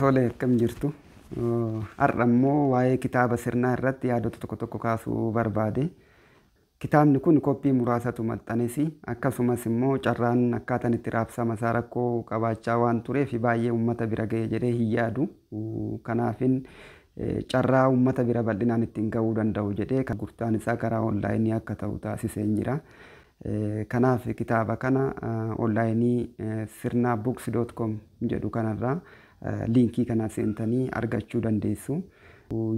Tole, akkam jirtu? Har'a immoo waa'ee kitaaba sirnaa irratti yaadota tokko tokko kaasuu barbaade. Kitaabni kun koppii muraasatu maxxanes, akkasumas immoo carraan akkaataan itti raabsama isaa rakkoo qabaachaa waan tureef baay'ee uummata bira ga'e jedhee hin yaadu. Kanaafin carraa uummata bira bal'inaan ittiin ga'uu danda'u jedhee gurgurtaan isaa karaa onlaayinii akka ta'u taasisee jira. Kanaaf kitaaba kana onlaayinii sirnaabooks.com jedhu kanarraa liinkii kana seentanii argachuu dandeessu.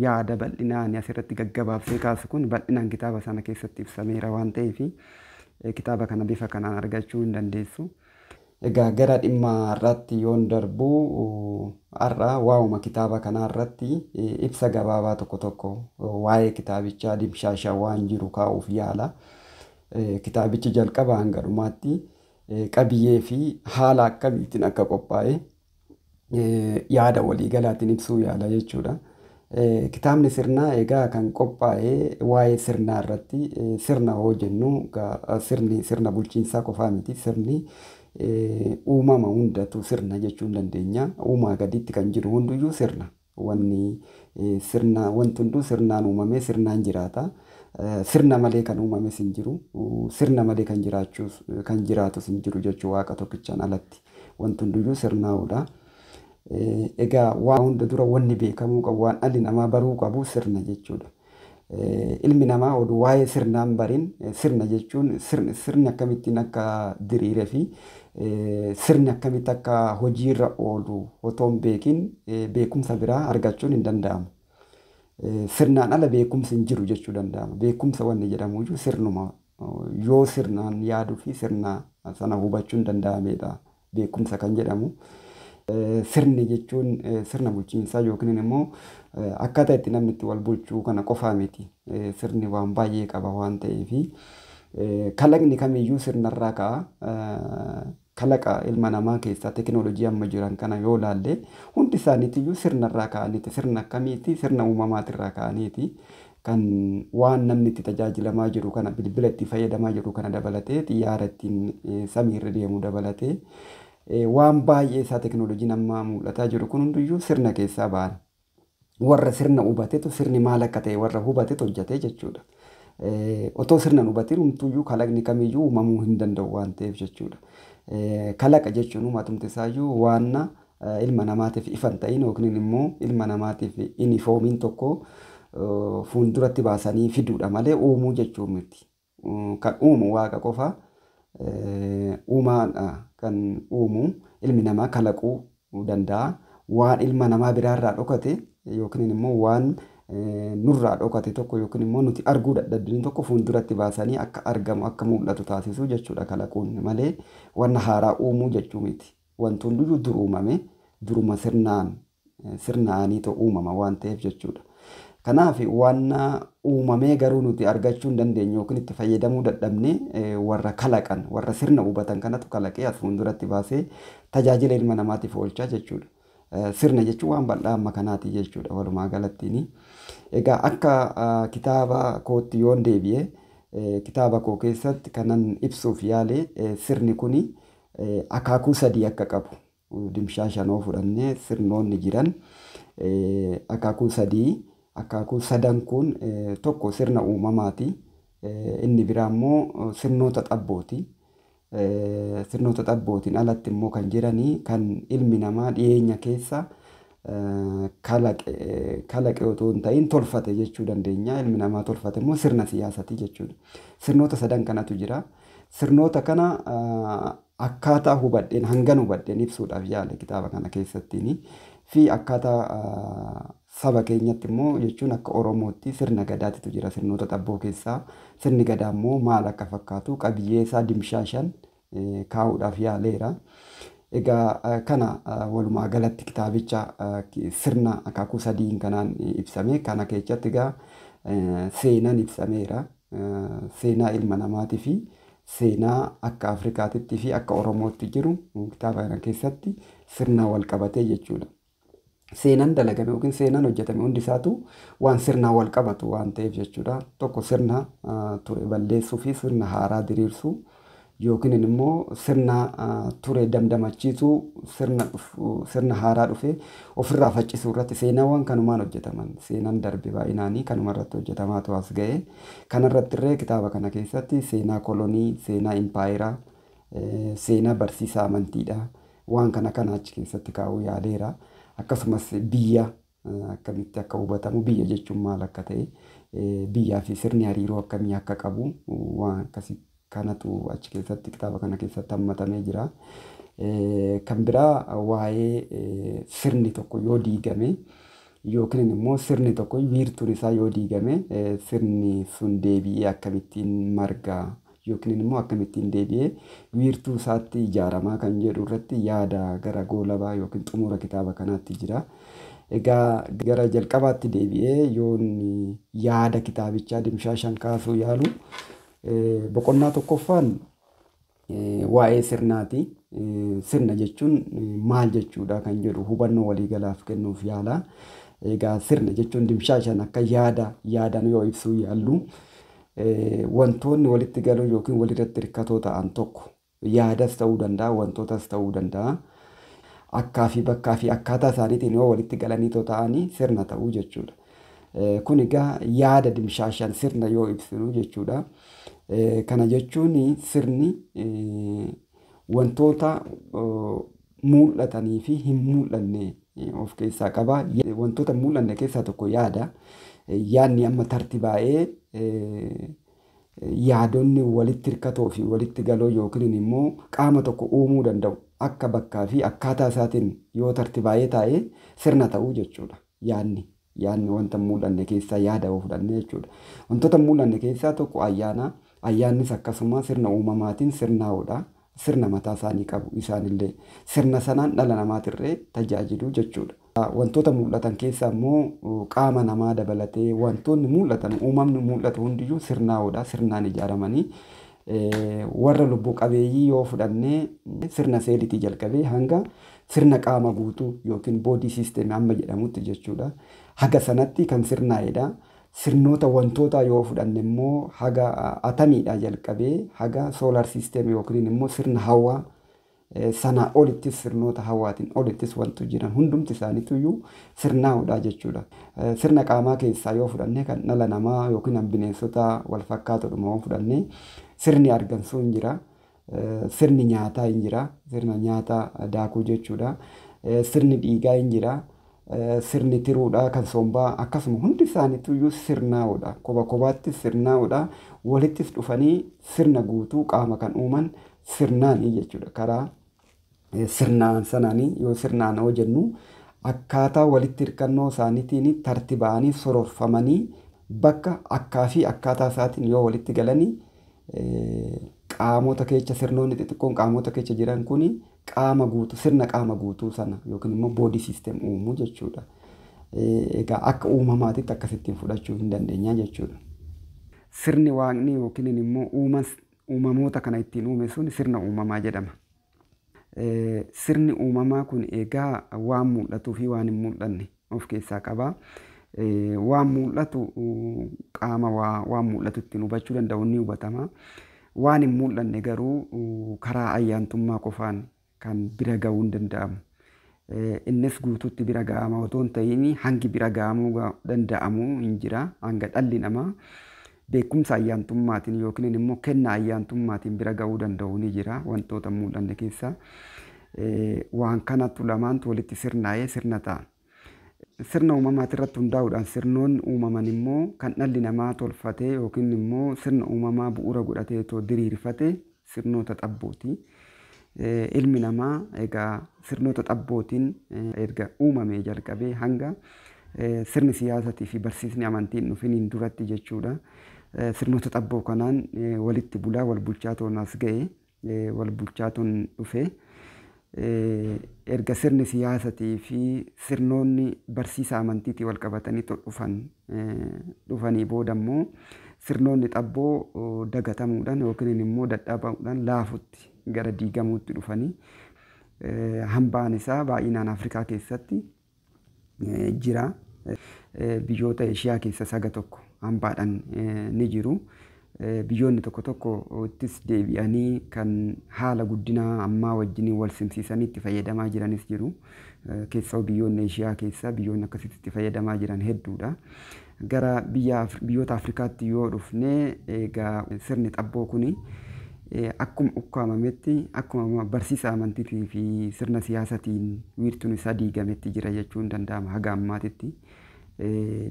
Yaada bal'inaan asirratti gaggabaabsee kaasu kun bal'inaan kitaaba sana keessatti ibsameera waan ta'eef kitaaba kana bifa kanaan argachuu hin dandeessu. Egaa gara dhimma irratti yoon darbu, har'a waa'uma kitaaba kanaa irratti ibsa gabaabaa tokko tokko waa'ee kitaabichaa dimshaashaa waan jiru kaa'uuf yaala. Kitaabichi jalqaba hanga dhumaatti qabiyyee fi haala akkamiitiin akka qophaa'e yaada waliigalaatiin ibsuu yaala jechuudha. Kitaabni sirnaa egaa kan qophaa'e waa'ee sirnaa irratti. Sirna hoo jennu, sirni sirna bulchiinsaa qofaa miti, sirni uumama hundatu sirna jechuu hin dandeenya. Uumaa gaditti kan jiru hunduyyuu sirna. Wanni sirna, wanti hunduu sirnaan uumamee sirnaan jiraata. Sirna malee kan uumames hin jiru. Sirna malee kan jiraachuus kan jiraatus hin jiru jechuu, Waaqa tokkichaan alatti. Wanti hunduyyuu sirnaa'uudha. Egaa waan hunda dura wanni beekamuu qabu, waan dhalli namaa baruu qabu, sirna jechuudha. Ilmi namaa oduu waa'ee sirnaan barin, sirna jechuun sirni akkamittiin akka diriiree fi sirni akkamitti akka hojiirra oolu otoo hin beekin beekumsa biraa argachuun hin danda'amu. Sirnaan ala beekumsi hin jiru jechuu danda'ama. Beekumsa wanni jedhamu iyyuu sirnuma yoo sirnaan yaaduu fi sirna sana hubachuun danda'amedha beekumsa kan jedhamu. Sirni jechuun sirna bulchiinsaa yookiin immoo akkaataa itti namni itti wal bulchuu kana qofaa miti. Sirni waan baay'ee qaba waan ta'eef kalaqni kamiyyuu sirnarraa ka'a. Kalaqa ilma namaa keessaa teekinooloojii amma jiran kana yoo ilaalle, hundi isaaniitiyyuu sirnarraa ka'aniiti. Sirna akkamiiti? Sirna uumamaatirraa ka'aniiti. Kan waan namni itti tajaajilamaa jiru kana, bilbila itti fayyadamaa jiru kana dabalatee, xiyyaara ittiin samiirra deemu dabalatee, waan baay'ee isaa teekinooloojiin amma mul'ataa jiru kun hundiyyuu sirna keessaa ba'an. Warra sirna hubatetu, sirni maal akka ta'e warra hubatetu hojjetee jechuudha. Otoo sirna hin hubatin humtuyyuu kalaqni kamiyyuu uumamuu hin danda'u waan ta'eef jechuudha. Kalaqa jechuun uumatumti isaayyuu waan ilma namaatiif ifa hin ta'in yookiin immoo ilma namaatiif hin ifoomin tokko fuulduratti baasanii fiduudha malee uumuu jechuu miti. Kan uumu Waaqa qofa. Uumaadha kan uumu, ilmi namaa kalaquu danda'a. Waan ilma namaa biraarraa dhokate yookiin immoo waan nurraa dhokate tokko yookiin immoo nuti arguu dadhabne tokko fuulduratti baasanii akka argamu, akka mul'atu taasisuu jechuudha kalaquun malee wanna haaraa uumuu jechuu miti. Wanti hundiyyuu dur uumame, duruma sirnaan sirnaaniitu uumama waan ta'eef jechuudha. Kanaaf waan uumamee garuu nuti argachuu hin dandeenye yookiin itti fayyadamuu dadhabne warra kalaqan, warra sirna hubatan kanatu kalaqee as fuulduratti baasee tajaajila ilma namaatiif oolchaa jechuudha. Sirna jechuun waan bal'aa amma kanaati jechuudha walumaa galattiin. Egaa akka kitaaba kootti yoon deebi'e, kitaaba koo keessatti kanan ibsuuf yaale sirni kuni akaakuu sadii akka qabu. Dimshaasha noo fudhannee, sirnoonni jiran akaakuu sadii. Akaakuu sadan kun tokko sirna uumamaati. Inni biraa immoo sirnoota xabbooti. Sirnoota xabbootiin alatti immoo kan jiranii kan ilmi namaa dhiyeenya keessa kalaqe otoo hin ta'in tolfate jechuu dandeenya. Ilmi namaa tolfate immoo sirna siyaasaati jechuudha. Sirnoota sadan kanatu jira. Sirnoota kana akkaataa hubadheen, hangan hubadheen ibsuudhaaf yaale kitaaba kana keessattiin, fi akkaataa saba keenyatti immoo, jechuun akka Oromootti sirna gadaatitu jira sirnoota xabboo keessaa. Sirni gadaa immoo maal akka fakkaatu qabiyyee isaa dimshaashan kaa'uudhaaf yaaleera. Egaa kana walumaa galatti kitaabicha sirna akaakuu sadiin kanaan ibsame. Kana keessatti egaa seenaan ibsameera. Seenaa ilma namaatii fi seenaa akka Afrikaatitti fi akka Oromootti jiru kitaaba kana keessatti sirna wal qabatee jechuudha. Seenaan dalagame yookiin seenaan hojjetame hundi isaatu waan sirnaan wal qabatu waan ta'eef jechuudha. Tokko sirna ture balleessuu fi sirna haaraa diriirsuu. Yookiin immoo sirna ture damdamachiisuu, sirna haaraa dhufe ofirraa faccisuu irratti seenaawwan kanumaan hojjetaman, seenaan darbe baay'inaanii kanuma irratti hojjetamaa as ga'e. Kanarratti illee kitaaba kana keessatti seenaa kolonii, seenaa impaayeraa, seenaa barsiisaa amantiidha. Waan kana kana achi keessatti kaa'uu yaaleera. Akkasumas biyya akkamitti akka hubatamu, biyya jechuun maal akka ta'e, biyyaa fi sirni hariiroo akkamii akka qabu, waan akkasii kanatu achi keessatti kitaaba kana keessatti hammatamee jira. Kan biraa waa'ee sirni tokko yoo diigame yookiin immoo sirni tokko wiirtuun isaa yoo diigame, sirni sun deebi'ee akkamittiin marga yookiin immoo akkamittiin deebi'ee wiirtuu isaatti ijaaramaa kan jedhu irratti yaada gara goolabaa yookiin xumura kitaaba kanaatti jira. Egaa gara jalqabaatti deebi'ee yoon yaada kitaabichaa dimshaashaan kaasuu yaalu, boqonnaa tokkoffaan waa'ee sirnaati. Sirna jechuun maal jechuudha kan jedhu hubannoo waliigalaaf kennuuf yaala. Egaa sirna jechuun dimshaashaan akka yaada yaadaan yoo ibsuu yaallu, wantoonni walitti galuu yookiin walirratti hirkatoo ta'an tokko yaadas ta'uu danda'a, wantootas ta'uu danda'a. Akkaa fi bakkaa fi akkaataa isaaniitiin yoo walitti galanii ta'anii sirna ta'uu jechuudha. Kun egaa yaada dimshaashaan sirna yoo ibsinu jechuudha. Kana jechuun sirni wantoota mul'atanii fi hin mul'anne of keessaa qaba. Wantoota mul'anne keessaa tokko yaada. Yaadni amma tartibaa'ee yaadonni walitti hirkatoo fi walitti galoo yookiin immoo qaama tokko uumuu danda'u akka bakkaa fi akkaataa isaatiin yoo tartibaa'ee taa'ee sirna ta'uu jechuudha. Yaadni wanta mul'anne keessaa yaada yoo fudhanne jechuudha. Wantoota mul'anne keessaa tokko ayyaana. Ayyaannis akkasuma sirna uumamaatiin sirnaa'uudha. Sirna mataa isaanii qabu, isaanillee sirna sanaan dhala namaatirree tajaajilu jechuudha. Wantoota mul'atan keessaa immoo qaama namaa dabalatee wantoonni mul'atan, uumamni mul'atu hundiyyuu sirnaa'uudha. Sirnaan ijaaramanii warra lubbuu qabeeyyii yoo fudhannee, sirna seelitii jalqabee hanga sirna qaama guutuu yookiin body system amma jedhamutti jechuudha. Haga sanatti kan sirnaa'edha. Sirnoota wantoota yoo fudhanne immoo haga atamiidhaa jalqabee haga solar system yookiin immoo sirna hawaa sanaa olittis, sirnoota hawaatiin olittis wantu jiran hundumti isaaniituyyuu sirnaa'uudha jechuudha. Sirna qaamaa keessaa yoo fudhanne, kan dhala namaa yookiin bineensota wal fakkaatodhuma yoo fudhanne, sirni argansuu hin jira. Sirni nyaataa hin jira. Sirna nyaata daakuu jechuudha. Sirni dhiigaa hin jira. Sirni tiruudha, kan sombaa akkasuma hundi isaaniituyyuu sirnaa'uudha. Koba kobaatti sirnaa'uudha. Walittis dhufanii sirna guutuu qaama kan uuman sirnaanii jechuudha. Karaa sirnaan sanaanii yoo sirnaan yoo jennu, akkaataa walitti hirkannoo isaaniitiin tartibaanii sororfamanii bakka akkaa fi akkaataa isaatiin yoo walitti galanii, qaamota keessa sirnoonni xixiqqoon qaamota keessa jiran kuni qaama guutuu, sirna qaama guutuu sana yookiin immoo body system uumuu jechuudha. Egaa akka uumamaatitti akkasittiin fudhachuu hin dandeenya jechuudha. Sirni waaqni yookiin immoo uumamoota kana ittiin uume sun sirna uumamaa jedhama. Sirni uumamaa kun egaa waan mul'atuu fi waan hin mul'anne of keessaa qaba. Waan mul'atu qaama waan mul'atu ittiin hubachuu danda'u ni hubatama. Waan hin mul'anne garuu karaa ayyaantummaa qofaan kan bira ga'uu hin danda'amu. Innis guutuutti bira ga'ama otoo hin ta'in hangi bira ga'amuu danda'amu hin jira. Hanga dhalli namaa beekumsa ayyaantummaatiin yookiin immoo kenna ayyaantummaatiin bira ga'uu danda'u ni jira wantoota mul'anne keessa. Waan kanatu lamaantu walitti sirnaa'ee sirna ta'a. Sirna uumamaati irratti hundaa'uudhaan sirnoonni uumaman immoo kan dhalli namaa tolfatee yookiin immoo sirna uumamaa bu'uura godhatee otoo diriirfate sirnoota xabbooti. Ilmi namaa egaa sirnoota xabbootiin erga uumamee jalqabee hanga sirni siyaasatii fi barsiisni amantiin dhufiniin duratti jechuudha. Sirnoota xabboo kanaan walitti bulaa wal bulchaa toon as ga'e, wal bulchaa toon dhufe. Erga sirni siyaasatii fi sirnoonni barsiisa amantiitii wal qabatanii dhufanii booda immoo sirnoonni xabboo dagatamuudhaan yookiin immoo dadhabamuudhaan laafutti gara diigamuutti dhufanii, hambaan isaa baay'inaan Afrikaa keessatti jira. Biyyoota Eeshiyaa keessa saga tokko hambaadhaan ni jiru. Biyyoonni tokko tokko ittis deebi'anii kan haala guddinaa ammaa wajjin wal simsiisanii itti fayyadamaa jiranis jiru. Keessaa biyyoonni Eeshiyaa keessaa biyyoonni akkasitti itti fayyadamaa jiran hedduudha. Gara biyyoota Afrikaatti yoo dhufne, egaa sirni xabboo kuni akkuma ukkaamametti, akkuma barsiisa amantiitii fi sirna siyaasatiin wiirtuun isaa diigametti jira jechuun danda'ama haga ammaatitti.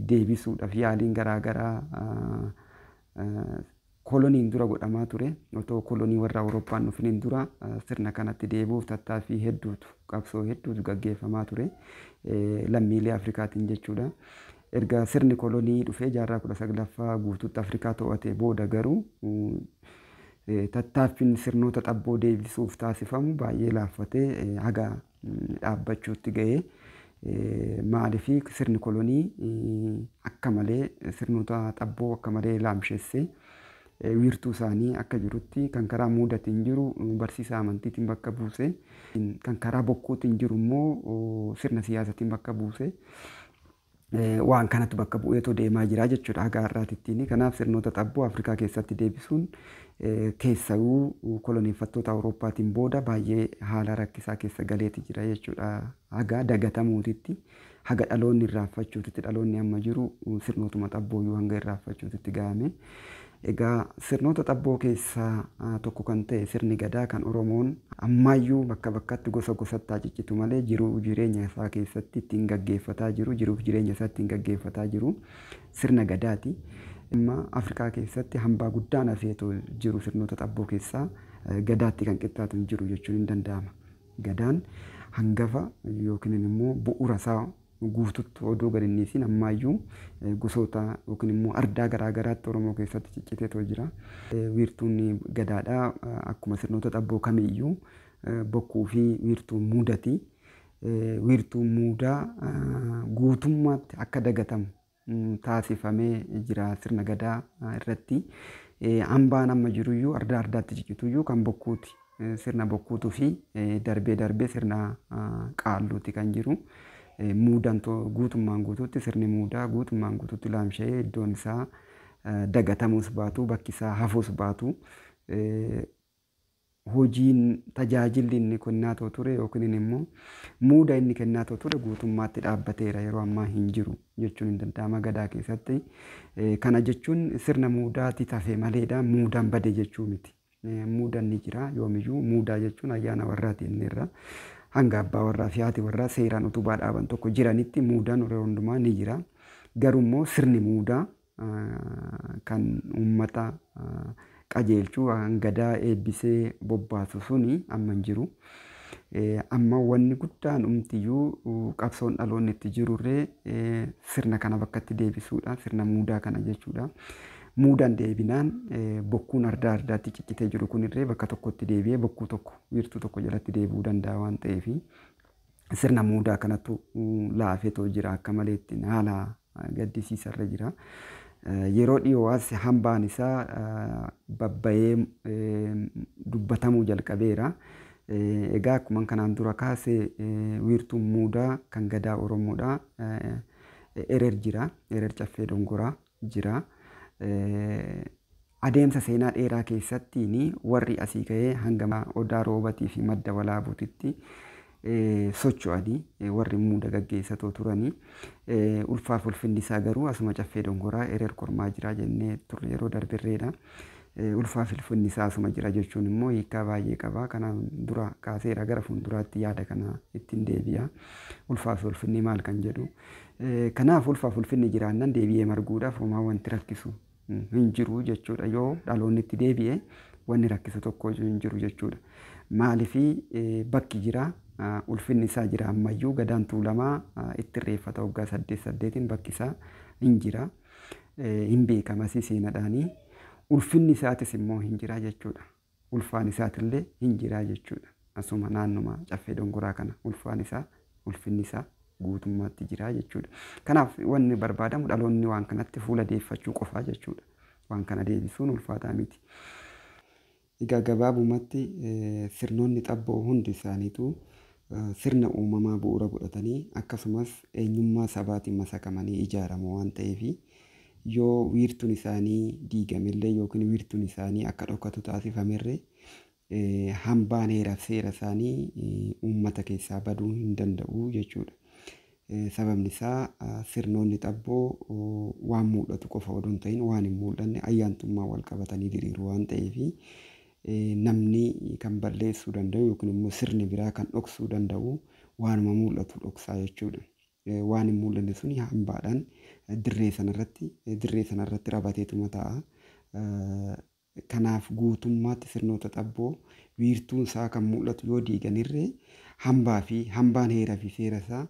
Deebisuudhaaf yaaliin garaagaraa koloniin dura godhamaa ture. Otoo kolonii warra Awurooppaan dhufiniin dura sirna kanatti deebi'uuf tattaaffii hedduutu, qabsoo hedduutu gaggeeffamaa ture, lammiilee Afrikaatiin jechuudha. Erga sirni kolonii dhufee jaarraa 19ffaa guutuutti Afrikaa to'ate booda garuu tattaaffiin sirnoota xabboo deebisuuf taasifamu baay'ee laaffatee haga dhaabbachuutti ga'ee. Maaliif? Sirni kolonii akka malee sirnoota xabboo akka malee laamshessee, wiirtuu isaanii akka jirutti kan karaa muudatiin jiru barsiisa amantiitiin bakka buuse, kan karaa bokkuutiin jiru immoo sirna siyaasatiin bakka buuse. Waan kanatti bakka bu'eetoo deemaa jira jechuudha haga har'aatittiin. Kanaaf sirnoota xabboo Afrikaa keessatti deebisuun keessayuu koloneeffattoota Awurooppaatiin booda baay'ee haala rakkisaa keessa galeeti jira jechuudha. Haga dagatamuutitti, haga dhaloonni irraanfachuutitti, dhaloonni amma jiru sirnootuma xabbooyyuu hanga irraanfachuutitti gahame. Egaa sirnoota xabboo keessaa tokko kan ta'e sirni gadaa, kan Oromoon ammaayyuu bakka bakkatti gosa gosatti ciccitu malee jiruu jireenya isaa keessatti ittiin gaggeeffataa jiru, jiruuf jireenya isaa ittiin gaggeeffataa jiru sirna gadaati. Amma Afrikaa keessatti hambaa guddaan hafeetoo jiru sirnoota xabboo keessaa gadaatti kan qixxaatu hin jiru jechuun hin danda'ama. Gadaan hangafa yookiin immoo bu'uura isaa guututti odoo gad hin dhiisin ammaayyuu gosoota yookiin immoo ardaa garaa garaatti Oromoo keessatti cicciteetoo jira. Wiirtuun gadaadhaa akkuma sirnoota xabboo kamiiyyuu bokkuu fi wiirtuu muudati. Wiirtuun muudaa guutummaatti akka dagatamu taasifamee jira sirna gadaa irratti. Hambaan amma jiruyyuu ardaa ardaatti ciccituyyuu kan bokkuuti. Sirna bokkuutuu fi darbee darbee sirna qaalluuti kan jiru. Muudaan guutummaan guutuutti, sirni muudaa guutummaan guutuutti laamsha'ee, iddoon isaa dagatamuus baatu, bakki isaa hafuus baatu, hojiin tajaajilli inni kennaatoo ture yookiin immoo muuda inni kennaatoo ture guutummaatti dhaabbateera, yeroo ammaa hin jiru jechuun hin danda'ama gadaa keessatti. Kana jechuun sirna muudaati tafe maleedha, muudaan bade jechuu miti. Muudaan ni jira yoomiyyuu. Muudaa jechuun ayyaana warraati inni irra. Hanga abbaa warraa fi haati warraa seeraan utubaa dhaaban tokko jiranitti muudaan yeroo hundumaa ni jira. Garuu immoo sirni muudaa kan uummata qajeelchuu, gadaa eebbisee bobbaasu suni amma hin jiru. Amma wanni guddaan umtiyyuu qabsoon dhaloonni itti jirurree sirna kana bakkatti deebisuudha. Sirna muudaa kana jechuudha. Muudaan deebinaan bokkuun ardaa ardaatti ciccitee jiru kunillee bakka tokkotti deebi'ee bokkuu tokko, wiirtuu tokko jalatti deebi'uu danda'a waan ta'eef, sirna muudaa kanatu laafeetoo jira, akka malee ittiin haala gaddisiisarra jira. Yeroo dhiyoo as hambaan isaa babbayee dubbatamuu jalqabeera. Egaa akkuma kanaan dura kaase wiirtuun muudaa kan gadaa Oromoodha. Erer jira. Erer Caffee Dongoraa jira. Adeemsa seenaa dheeraa keessatti warri asii ka'ee hanga Odaa Roobatii fi Madda Walaabuutitti socho'anii warri muuda gaggeessatoo turanii, ulfaaf ulfinni isaa garuu asuma Caffee Dongoraa Erer Kormaa jira jennee turre yeroo darbirreedha. Ulfaaf ulfinni isaa asuma jira jechuun immoo hiikaa baay'ee qaba. Kanaan dura kaaseera, gara fuulduraatti yaada kana ittiin deebi'a. Ulfaaf ulfinni maal kan jedhu. Kanaaf ulfaaf ulfinni jiraannan deebi'ee marguudhaaf homaa wanti rakkisu hin jiru jechuudha. Yoo dhaloonni itti deebi'e wanni rakkisu tokko hin jiru jechuudha. Maaliifii? Bakki jira, ulfinni isaa jira, ammayyuu gadaan Tuulamaa itti irreeffata waggaa 8 8n, bakki isaa hin jira. Hin beekamas seenaadhaanii. Ulfinni isaatis immoo hin jira jechuudha. Ulfaan isaatillee hin jira jechuudha. Asuma naannuma Caffee Dongoraa kana ulfaan isaa, ulfinni isaa guutummaatti jira jechuudha. Kanaaf wanni barbaadamu dhaloonni waan kanatti fuula deeffachuu qofaa jechuudha. Waan kana deebisuun ulfaataa miti. Egaa gabaabumatti sirnoonni xabboo hundi isaaniitu sirna uumamaa bu'uura godhatanii akkasumas eenyummaa sabaatiin masakamanii ijaaramu waan ta'eef, Yoo wiirtuun isaanii diigamellee yookiin wiirtuun isaanii akka dhokatu taasifamerree hambaan heeraaf seera isaanii uummata keessaa baduu hin danda'u jechuudha. Sababni isaa sirnoonni xabboo waan mul'atu qofa odoo hin ta'in waan hin mul'anne ayyaantummaa wal qabatanii diriiru waan ta'eef namni kan balleessuu danda'u yookiin immoo sirni biraa kan dhoksuu danda'u waanuma mul'atu dhoksaa jechuudha. Waan hin mul'anne suni hambaadhaan dirree sanarratti rabateetuma ta'a. Kanaaf guutummaatti sirnoota xabboo wiirtuun isaa kan mul'atu yoo diiganirree hambaa fi hambaan heeraa fi seera isaa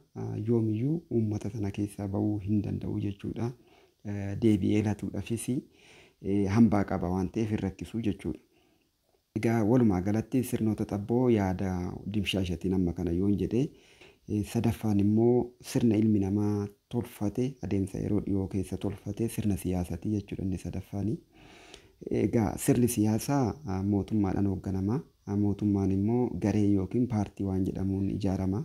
yoomiyyuu uummata sana keessaa bahuu hin danda'u jechuudha. Deebi'ee latuudhaafis hambaa qaba waan ta'eef hin rakkisu jechuudha. Egaa walumaa galatti sirnoota xabboo yaada dimshaashatiin amma kana yoon jedhee, sadaffaan immoo sirna ilmi namaa tolfate, adeemsa yeroo dhiyoo keessa tolfate, sirna siyaasaati jechuudha inni sadaffaani. Egaa sirni siyaasaa mootummaadhaan hoogganama. Mootummaan immoo garee yookiin paartii waan jedhamuun ijaarama.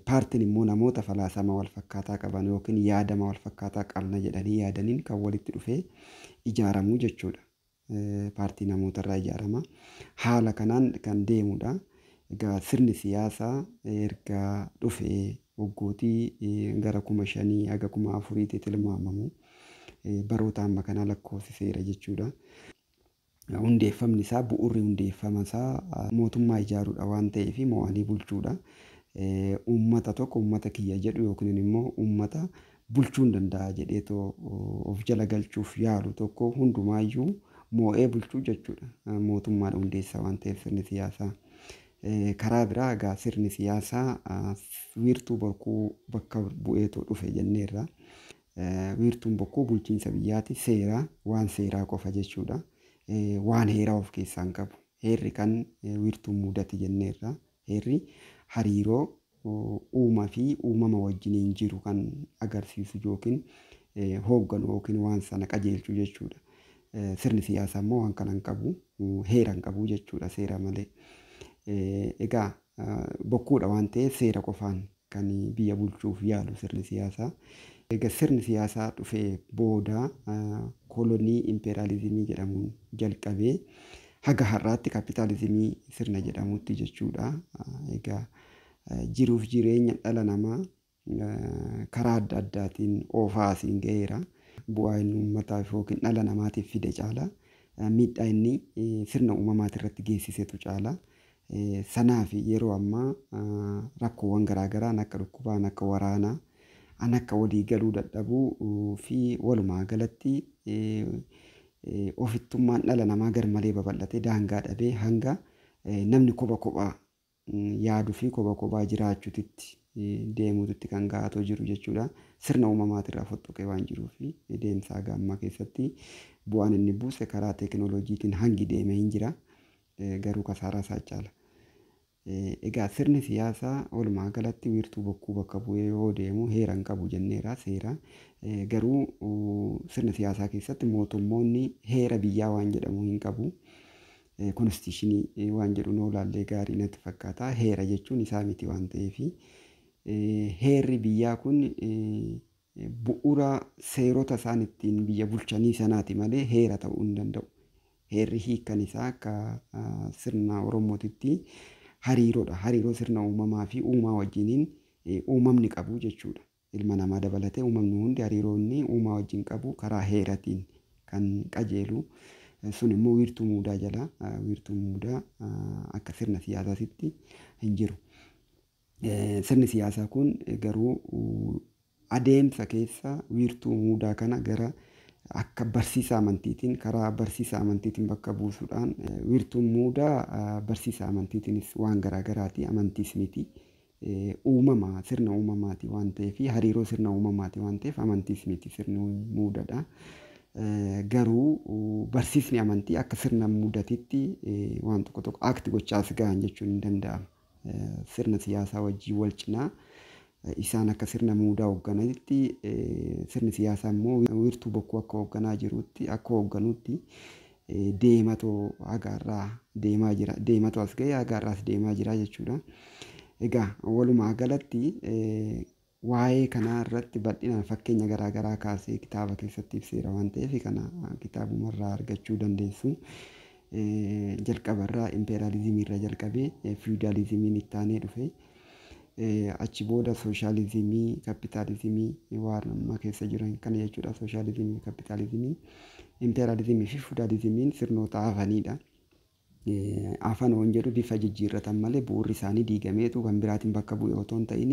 Paartiin immoo namoota falaasama wal fakkaataa qaban yookiin yaadama wal fakkaataa qabna jedhanii yaadaniin kan walitti dhufee ijaaramu jechuudha. Paartii namootarraa ijaarama. Haala kanaan kan deemudha. Egaa sirni siyaasaa erga dhufee waggootii gara 5000 haga 4000tti tilmaamamu baroota amma kanaa lakkoofsiseera jechuudha. Hundeeffamni isaa, bu'uurri hundeeffama isaa mootummaa ijaaruudha waan ta'eef mo'anii bulchuudha. Uummata tokko uummata kiyya jedhu yookiin immoo uummata bulchuu hin danda'a jedheetoo of jala galchuuf yaalu tokko hundumaayyuu moo'ee bulchuu jechuudha. Mootummaadha hundeessaa waan ta'eef sirni siyaasaa. Karaa biraa egaa sirni siyaasaa wiirtuu bokkuu bakka bu'eetoo dhufe jenneerra. Wiirtuun bokkuu bulchiinsa biyyaati, seera, waan seeraa qofa jechuudha. Waan heeraa of keessaa hin qabu. Heerri kan wiirtuun mudate jenneerra. Heerri hariiroo uumaa fi uumama wajjiniin jiru kan agarsiisu yookiin hoogganu yookiin waan sana qajeelchu jechuudha. Sirni siyaasaa immoo waan kana hin qabu, heera hin qabu jechuudha seera malee. Egaa bokkuudha waan ta'eef seera qofaan kan biyya bulchuuf yaalu sirni siyaasaa. Egaa sirni siyaasaa dhufee booda kolonii impeeraalizimii jedhamuun jalqabee haga har'aatti kaapitaalizimii sirna jedhamutti jechuudha. Egaa jiruuf jireenya dhala namaa karaa adda addaatiin oofaa asiin ga'eera. Bu'aa inni uummataaf yookiin dhala namaatiif fide caala. Miidhaa inni sirna uumamaati irratti geessisetu caala. Sanaaf yeroo ammaa rakkoowwan garaagaraa akka dhukkubaa, akka waraanaa, akka walii galuu dadhabuu fi walumaa galatti ofittummaan dhala namaa garmalee babal'atee daangaa dhabee hanga namni kopha kophaa yaaduu fi kopha kophaa jiraachuutitti deemuutti kan ga'atoo jiru jechuudha. Sirna uumamaatirraa fottoqee waan jiruuf deemsa haga ammaa keessatti bu'aan inni buuse karaa teekinooloojiitiin hangi deemee hin jira. Garuu kasaaraa isaa caala. Egaa sirni siyaasaa walumaa galatti wiirtuu bokkuu bakka bu'ee yoo deemu heera hin qabu jenneera seera. Garuu sirna siyaasaa keessatti mootummoonni heera biyyaa waan jedhamu hin qabu. Konstitushinii waan jedhu noo ilaallee gaarii natti fakkaata. Heera jechuun isaa miti waan ta'eef. Heerri biyyaa kun bu'uura seerota isaan ittiin biyya bulchanii sanaati malee heera ta'uu hin danda'u. Heerri hiikkan isaa akka sirna Oromootitti hariiroodha. Hariiroo sirna uumamaa fi uumaa wajjiniin uumamni qabu jechuudha. Ilma namaa dabalatee uumamni hundi hariiroo inni uumaa wajjin qabu karaa heeratiin kan qajeelu. Sun immoo wiirtuu muudaa jala, wiirtuu muudaa akka sirna siyaasaatti hin jiru. Sirni siyaasaa kun garuu adeemsa keessa wiirtuu muudaa kana gara akka barsiisa amantiitiin, karaa barsiisa amantiitiin bakka buusuudhaan, wiirtuun muudaa barsiisa amantiitiinis waan garaagaraati, amantiis miti. Uumama, sirna uumamaati waan ta'eef, hariiroo sirna uumamaati waan ta'eef amantiis miti sirni muudaadha. Garuu barsiisni amantii akka sirna muudatitti waan tokko tokko akti gochaas gahan jechuun hin danda'ama. Sirna siyaasaa wajjin wal cinaa isaan akka sirna muudaa hooggananitti, sirni siyaasaa immoo wiirtuu bokkuu akka hoogganaa jirutti, akka hoogganutti deematoo hagaarraa deemaa jira. Deematoo as ga'e hagaarraas deemaa jira jechuudha. Egaa walumaa galatti Waa'ee kanaa irratti bal'inaan fakkeenya garaagaraa kaasee kitaaba keessatti ibseera waan ta'eef kana kitaabumarraa argachuu dandeessu. Jalqabarraa impeeraalizimii irraa jalqabee fiwudaalizimiin itti aanee dhufe. Achi booda sooshaalizimii, kapitaalizimii waan amma keessa jiran kana jechuudha. Sooshaalizimii, kapitaalizimii, impeeraalizimii fi fiwudaalizimiin sirnoota hafanidha. Hafan waan jedhu bifa jijjiirratan malee bu'uurri isaanii diigameetu kan biraatiin bakka bu'e otoo hin ta'in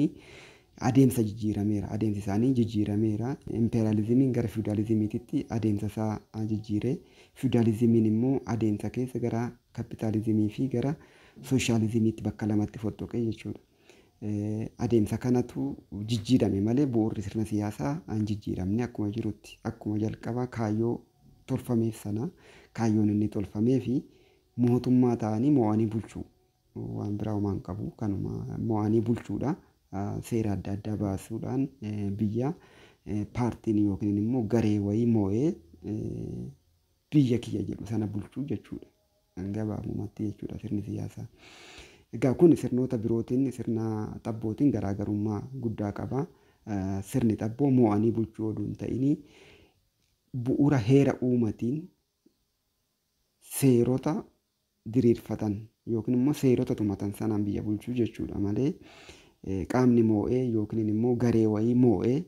adeemsa jijjiirameera. Adeemsi isaanii jijjiirameera. Impeeraalizimiin gara fiwudaalizimiititti adeemsa isaa jijjiire. Fiwudaalizimiin immoo adeemsa keessa gara kapitaalizimii fi gara sooshaalizimiitti bakka lamatti fottoqe jechuudha. Adeemsa kanatu jijjiirame malee bu'uurri sirna siyaasaa hin jijjiiramne akkuma jirutti akkuma jalqaba kaayyoo tolfameef sana kaayyoon inni tolfamee fi mootummaa ta'anii mo'anii bulchuu waan biraa homaa hin qabu kanuma mo'anii bulchuudha. Seera adda addaa baasuudhaan biyya paartiin yookiin immoo garee wayii moo'ee biyya kiyya jedhu sana bulchuu jechuudha. Gabaabumatti jechuudha sirni siyaasaa. Egaa kun sirnoota birootiin sirna xabbootiin garaagarummaa guddaa qaba. Sirni xabboo moo'anii bulchuu oduu hin ta'in bu'uura heera uumatiin seerota diriirfatan yookiin immoo seerota tumatan sanaan biyya bulchuu jechuudha malee qaamni moo'ee yookiin immoo garee wayii moo'ee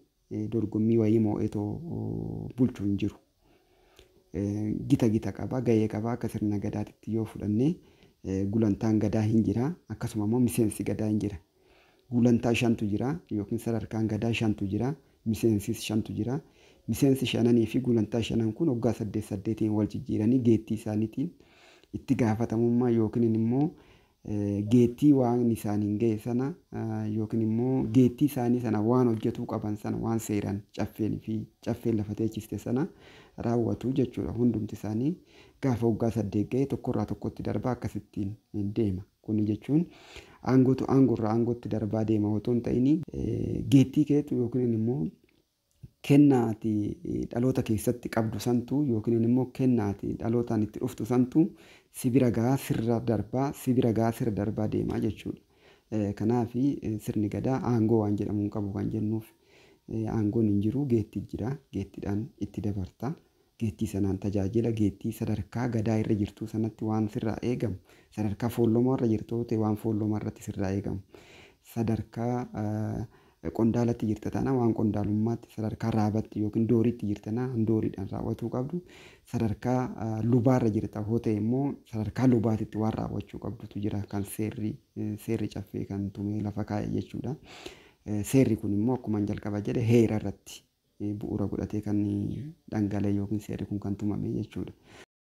dorgommii wayii moo'ee too bulchuu hin jiru. Gita gita qaba, gahee qaba akka sirna gadaatitti yoo fudhanne gulantaan gadaa hin jira akkasuma immoo miseensi gadaa hin jira. Gulantaa shantu jira yookiin sadarkaan gadaa shantu jira, miseensis shantu jira. Miseensi shananii fi gulantaa shanan kun waggaa saddeet saddeetiin wal jijjiiranii geettii isaaniitiin itti gaafatamummaa yookiin immoo geettii waan isaaniin ga'e sana yookiin immoo geettii isaanii sana waan hojjetuu qaban sana waan seeraan caffeen fi caffeen lafa teechiste sana raawwatu jechuudha. Hundumti isaanii gaafa waggaa saddeet ga'e tokkorraa tokkotti darbaa akkasittiin deema. Kun jechuun aangootu aangoorraa aangootti darbaa deema otoo hin ta'in geettii keetu yookiin immoo kennaati dhaloota keessatti qabdu santu yookiin immoo kennaati dhalootaan itti dhuftu santu si bira gahaa sirra darbaa si bira gahaa sirra darbaa deemaa jechuudha. Kanaaf sirni gadaa aangoo waan jedhamu hin qabu kan jennuuf aangoon hin jiru geettii jira geettiidhaan itti dabarta. Geettii sanaan tajaajila geettii sadarkaa gadaa irra jirtu sanatti waan sirraa eegamu sadarkaa foollomaa irra jirtu ta'e waan foollomaa irratti sirraa eegamu sadarkaa qondaalatti jirta taana waan qondaalummaatti sadarkaa raabatti yookiin dooriitti jirta taana dooriidhaan raawwatuu qabdu sadarkaa lubaarra jirta hoo ta'e immoo sadarkaa lubaatitti waan raawwachuu qabdutu jira kan seerri caffee kan tumee lafa kaa'e jechuudha. Seerri kun immoo akkuma jalqaba jedhe heera irratti bu'uura godhatee kan dhangala'e yookiin seerri kun kan tumame jechuudha.